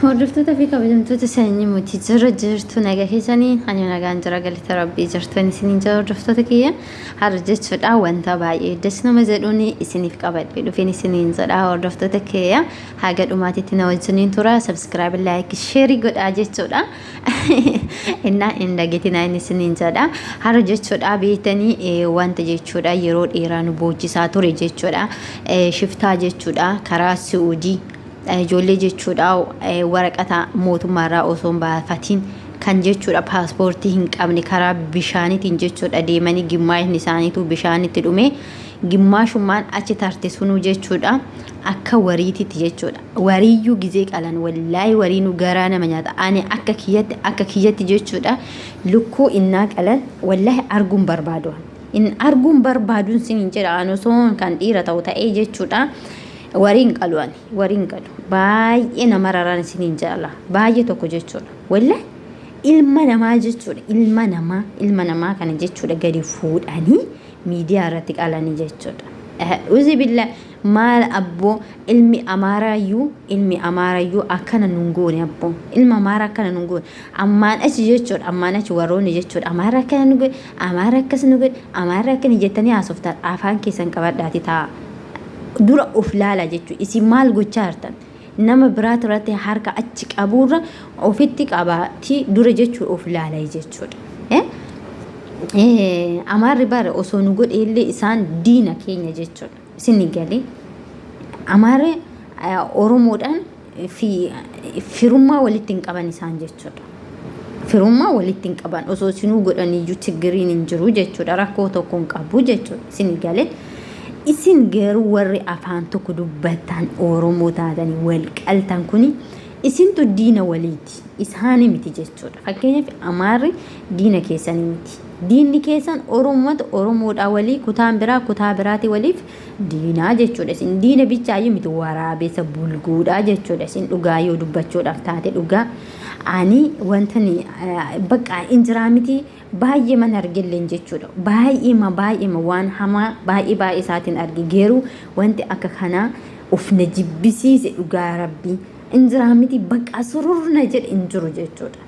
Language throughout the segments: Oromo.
Hordoftoota fi kabajamtoota sanyii mootii jira jirtu nagaa keessanii ani nagaan jira galata rabbii jirtu ani isiniin jira hordoftoota kiyya har'a jechuudha wanta baay'ee das nama jedhuun isiniif qabadhe dhufeen isiniin jedha hordoftoota kiyya haga dhumaatitti na wajjiniin tura subscribe like share godhaa jechuudha innaa hin dagatinaa inni isiniin jedha har'a jechuudha beektanii wanta jechuudha yeroo dheeraa nu boochisaa ture jechuudha shiftaa jechuudha karaa si'uudii ijoollee jechuudha waraqata mootummaarraa osoo hin baafatiin kan jechuudha paaspoortii hin qabne karaa bishaaniitiin jechuudha deemanii gimmaashni isaaniitu bishaanitti dhume gimmaashummaan achi tarte sunuu jechuudha akka wariititti jechuudha wariiyyuu gizee qalan wallaahi wariinuu garaa nama nyaata ani akka kiyyatti akka kiyyatti jechuudha lukkuu innaa qalan wallaahi arguun barbaadu in arguun barbaaduun sinin jedha an osoo kan dhiira ta'u ta'ee jechuudha wariin qalu ani wariin qalu baay'ee nama raraan isiniin jedhala baay'ee tokko jechuudha wallahi ilma namaa jechuudha ilma namaa ilma namaa kana jechuudha gadi fuudhanii miidiyaa irratti qalanii jechuudha uzi billa maal abboo ilmi amaaraayyuu ilmi amaaraayyuu akkana nun goone abboo ilma amaaraa akkana nun goone ammaan achi jechuudha ammaan achi warroonni jechuudha amaara akkana nu godhe amaara akkas nu godhe amaara akkana jettanii haasoftan afaan keessan qabadhaati ta'a dura of laala jechuudha isin maal gochaa jirtan nama biraati irratti harka achi qabuurra ofitti qabaati dura jechuudha of laala jechuudha. Amaarri bara osoo nu godhe illee isaan diina keenya jechuudha. Isin galee amaarri Oromoodhaan fi firummaa walitti hin qaban isaan jechuudha. Firummaa walitti hin qaban osoo isinuu godhaniyyuu chiggiriin hin jiru jechuudha. Rakkoo tokko hin qabu jechuudha. Isin galee isin garuu warri afaan tokko dubbattan Oromoo taatanii wal qaltan kuni isintu diina waliiti. Isaanii miti jechuudha. Fakkeenyaaf Amaarri diina keessanii miti. Diinni keessan Oromumatu Oromoodhaa walii kutaan biraa kutaa biraati waliif diinaa jechuudha. Isin diina bichaayyuu miti waraabessa bulguudha jechuudha. Isin dhugaa yoo dubbachuudhaaf taate dhugaa ani wantani bakka injiraa miti baay'ee man argelleen jechuudha. Baay'eema baay'eema waan hamaa baay'ee baay'ee isaatiin arge garuu wanti akka kanaa of na jibbisiise dhugaa rabbii injiraa miti bakka sururna jedhe hin jiru jechuudha.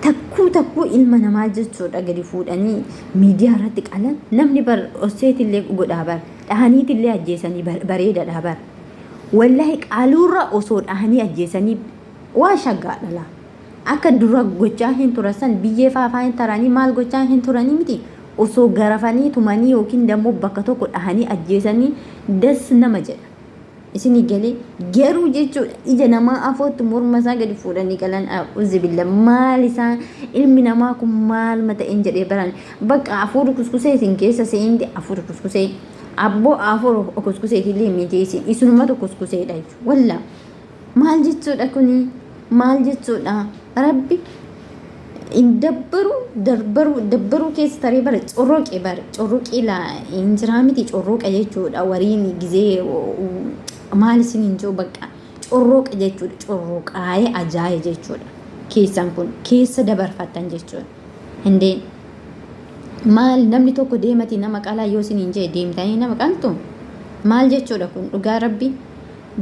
Takkuu takkuu ilma namaa jechuudha gadi fuudhanii miidiyaa irratti qalan namni bar osseetillee godhaa bar dhahaniitillee ajjeesanii bareedadha bar. Wallahi qaaluurra osoo dhahanii ajjeesanii waa shaggaadha laa. Akka dura gochaa hin turan san biyyee faafaa hin taranii maal gochaa hin turanii miti osoo garafanii tumanii yookiin dammoo bakka tokko dhahanii ajjeesanii das nama jedha. Isinii galee garuu jechuudha ija namaa afootti morma isaa gadi fuudhanii qalan a'uuzibilla maal isaa ilmi namaa kun maal mata'een jedhee baran bakka afuura kuskusee isin keessa seente afuura kuskusee abboo afuura kuskuseetillee miti isin isinumatu kuskuseedha jechuudha wallaa maal jechuudha kuni maal jechuudha rabbi hin dabbaru darbaru dabbaruu keessa taree bara corroqe bara corroqee laa hin jiraa miti corroqa jechuudha wariin gizee maal isin hin jiru bakka corroqa jechuudha corroqaa'ee ajaa'e jechuudha keessan kun keessa dabarfattan jechuudha hindeen maal namni tokko deemati nama qalaa yoo isin hin jee deemtanii nama qaltu maal jechuudha kun dhugaa rabbi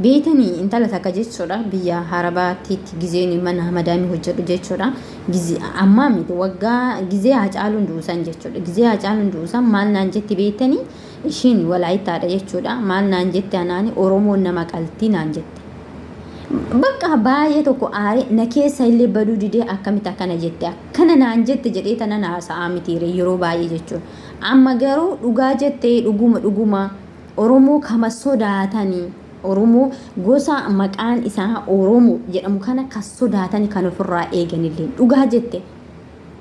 Beeytanii intala takka jechuudha biyya harabaatiitti gizeen mana madaamii hojjedhu jechuudha. Gizee ammaa miti waggaa gizee Hacaaluun du'usan jechuudha. Gizee Hacaaluun du'usan maal naan jetti beeytanii ishiin walaayittaadha jechuudha. Maal naan jette anaani Oromoon nama qaltii naan jette. Bakka baay'ee tokko aaree na keessa illee baduu didee akkamitti akkana jette akkana naan jette jedhee tanan haasa'aa mitiire yeroo baay'ee jechuudha. Amma garuu dhugaa jettee dhuguma dhuguma Oromoo kama sodaatani Oromoo gosa maqaan isaa Oromo jedhamu kana kan sodaatani kan ofirraa eeganillee dhugaa jette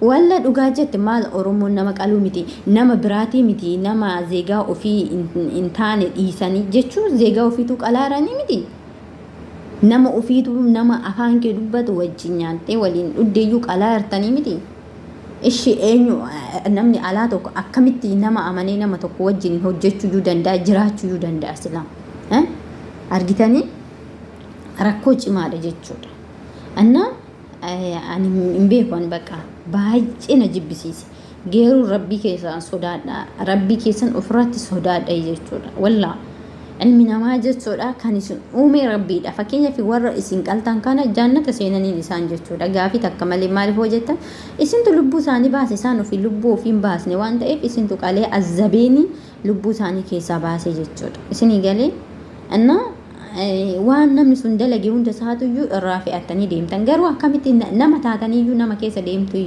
walla dhugaa jette maal Oromoon nama qaluu miti nama biraatii miti nama zeegaa ofii hin taane dhiisanii jechuun zeegaa ofiituu qalaaranii miti nama ofiituu nama afaan kee dubbatu wajjin nyaattee waliin dhuddeeyyuu qalaartanii miti. Ishi eenyu namni alaa tokko akkamitti nama amanee nama tokko wajjin hojjechuuyyuu danda'a jiraachuuyyuu danda'a silaa. Argitanii rakkoo cimaadha jechuudha. Annaa ani hin beeku ani bakka baay'ee na jibbisiise. Geeruu rabbii keessan sodaadha. Rabbii keessan ofirratti sodaadha jechuudha. Wallaa Ilmi namaa jechuudha kan isin uume Rabbiidha. Fakkeenyaaf warra isin qaltan kana jannata seenaniin isaan jechuudha. Gaafii takka malee maaliif hoo jettan isintu lubbuu isaanii baase, isaan ofii lubbuu ofii hin baasne waan ta'eef isintu qalee azzabeeni lubbuu isaanii keessaa baase jechuudha. Isinii galee innaa waan namni sun dalage hunda isaatuyyuu irraa fe'attanii deemtan. Garuu akkamitti nama taataniyyuu nama keessa deemtu?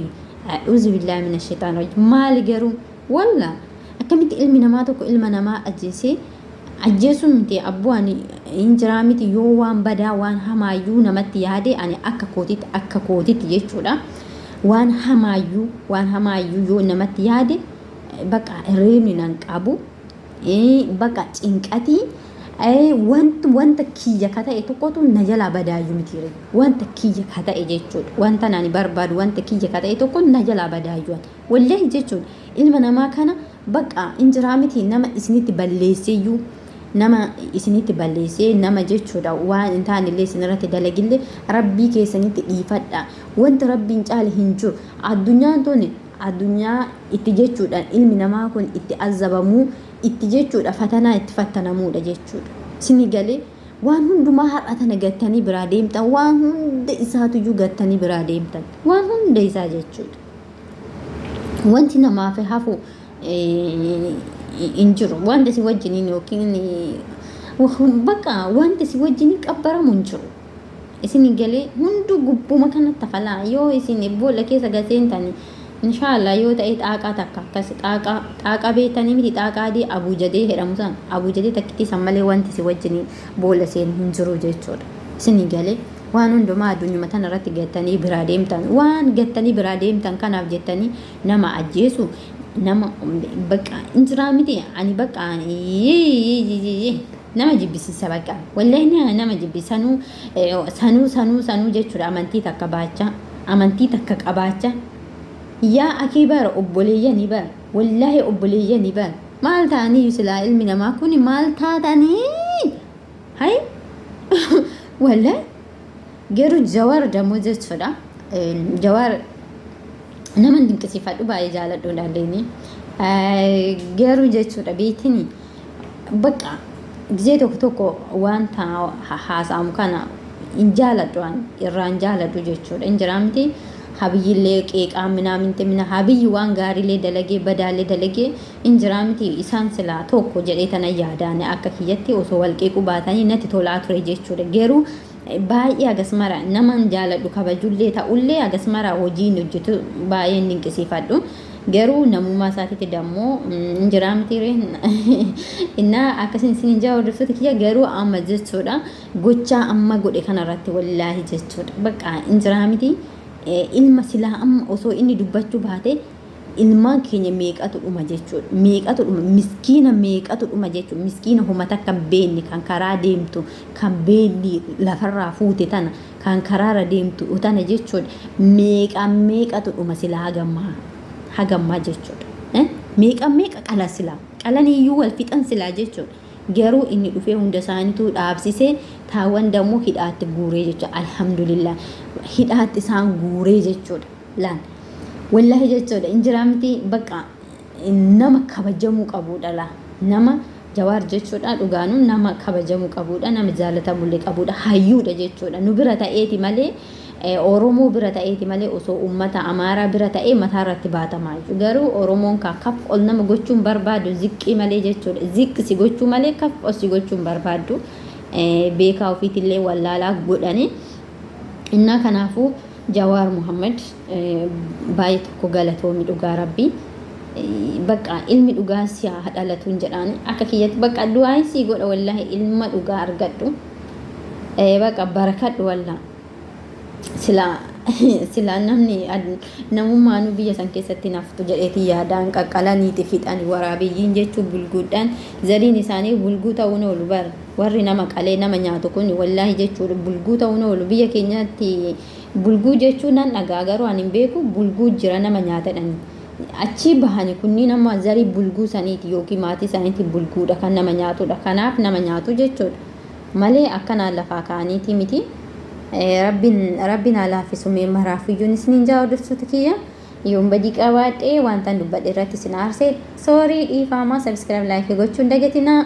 A'uuzu billaahi mina shaytaan rajiim. Maali garuu walla akkamitti ilmi namaa tokko ilma namaa ajjeesee? Ajjeesuun miti abboo, ani hin jiraa miti, yoo waan badaa waan hamaayyuu namatti yaade, ani akka kootitti jechuudha, waan hamaayyuu yoo namatti yaade, bakka hirreebni nan qabu, bakka cinqatii wanta kiyya ka ta'e tokkotu na jalaa badaayyuu miti, wanta kiyya ka ta'e jechuudha, wanta ani barbaadu, wanta kiyya ka ta'e tokko na jalaa badaayyuu wallahi jechuudha. Ilma namaa kana bakka hin jiraa miti, nama isinitti balleesseeyyuu, nama isinitti balleessee nama jechuudha, waan hin taanellee isinirratti dalagillee Rabbii keessanitti dhiifadha. Wanti Rabbiin caale hin jiru. Addunyaan tun addunyaa itti jechuudha ilmi namaa kun itti azabamuu itti jechuudha, fatanaa itti fattanamuudha jechuudha. Isinii galee? Waan hundumaa har'a tana gattanii biraa deemtan, waan hunda isaatuyyuu gattanii biraa deemtan, waan hunda isaa jechuudha. Wanti namaaf hafu hin jiru. Wanta si wajjiniin yookiin bakka wanta si wajjiniin qabbaramu hin jiru. Isin galee? Hunduu gubbuma kanatti tafalaa yoo isin boolla keessa gaseentani, inshaallah yoo ta'e xaaqaa takka akkas xaaqaa, xaaqaa beektanii miti, xaaqaa adii abuujadee jedhamu san, abuujadee takkittii san malee wanti si wajjiniin boolla seenu hin jiru jechuudha. Isin galee? Waan hundumaa addunyuma tana irratti gattanii biraa deemtan. Waan gattanii biraa deemtan kanaaf jettanii nama ajjeesu, nama bakka hin jiraa miti, ani bakka nama jibbisiisa, bakka wallahi nama jibbisa. Sanuu sanuu sanuu sanuu jechuudha, amantii takka baachaa, amantii takka qabaachaa, yaa akii bara obboleeyyanii bara, wallaahi obboleeyyanii bara, maal ta'anii silaa ilmi namaa kun maal taatanii? Hay wallahi, garuu Jawaar dammoo jechuudha, Jawaar nama dinqisiifadhu, baay'ee jaaladhu dhaalleeni. Garuu jechuudha, beektini, bakka gizee tokko tokko wanta haasa'amu kana hin jaaladhu, ani irraa hin jaaladhu jechuudha. Hin jiraa miti, Habiyyillee qeeqaa minaaminti mina, Habiyyi waan gaariilee dalagee badaallee dalagee, hin jiraa miti, isaan silaa tokko jedhee tana yaadaane, akka kiyyatti osoo wal qeequu baatanii natti tolaa ture jechuudha. Garuu baay'ee hagas mara naman jaaladhu kabajullee ta'ullee hagas mara hojiin hojjetu baay'een dinqisiifadhu. Garuu namummaa isaatiitti dammoo hin jiraa miti, innaa akkasiin isin hin jaa, hordoftoota kiyya. Garuu amma jechuudha, gochaa amma godhe kanarratti wallaahi jechuudha, bakka hin jiraa miti, ilma silaa amma osoo inni dubbachuu baate ilmaan keenya meeqatu dhuma jechuudha. Meeqatu dhuma, miskiina meeqatu dhuma jechuudha. Miskiina homa takka hin beekne, kan karaa deemtu, kan beelli lafarraa fuute tana, kan karaarra deemtu tana jechuudha. Meeqa meeqatu dhuma silaa hagammaa hagammaa jechuudha. Meeqa meeqa qala silaa, qalaniyyuu wal fixan silaa jechuudha. Garuu inni dhufee hunda isaaniitu dhaabsisee, taawwan dammoo hidhaatti guuree jechuudha. Alhamdulillah, hidhaatti isaan guuree jechuudha. Laan wallahi jechuudha, hin jiraa miti, bakka nama kabajamuu qabudha laa, nama Jawaar jechuudha. Dhugaanuu nama kabajamuu qabudha, nama jaalatamullee qabudha, hayyuudha jechuudha. Nu bira ta'eeti malee, Oromoo bira ta'eeti malee, osoo uummata Amaaraa bira ta'ee mataa irratti baatamaa jechuudha. Garuu Oromoon kaa kaf ol nama gochuun barbaadu, ziqqii malee jechuudha, ziqqi si gochuu malee kaf ol si gochuun barbaaddu, beekaa ofiitillee wallaalaa godhanii. Innaa kanaafuu Jawaar Muhammad baay'ee tokko galatoomi, dhugaa Rabbii. Bakka ilmi dhugaa si haa dhalatuun jedhaan, akka kiyyatti bakka du'aan sii godha, wallaahi ilma dhugaa argadhu. Bakka barakadhu, wallaa. Silaa silaa namni namummaanuu biyya san keessatti naftu jedheeti yaadaan qaqqalaniiti fixani waraabiyyiin jechuun, bulguudhaan zariin isaanii bulguu ta'uun oolu bara. Warri nama qalee nama nyaatu kun wallaahi jechuudha bulguu ta'uun oolu. Biyya keenyatti bulguu jechuun nan dhagaa, garuu ani hin beeku, bulguu jira nama nyaatadhani achii bahani. Kunniin amma zarii bulguu saniiti yookiin maatii isaaniiti bulguudha kan nama nyaatudha, kanaaf nama nyaatu jechuudha malee akkanaan lafaa ka'aniiti miti. Rabbiin haa laaffisu mee maraafiyyuun isiniin jaa, hordoftoota kiyya. Yoon badii qabaadhee, wanta dubbadhe irratti isin aarsee, sorry, dhiifama. Subscribe, like gochuun dagatinaa.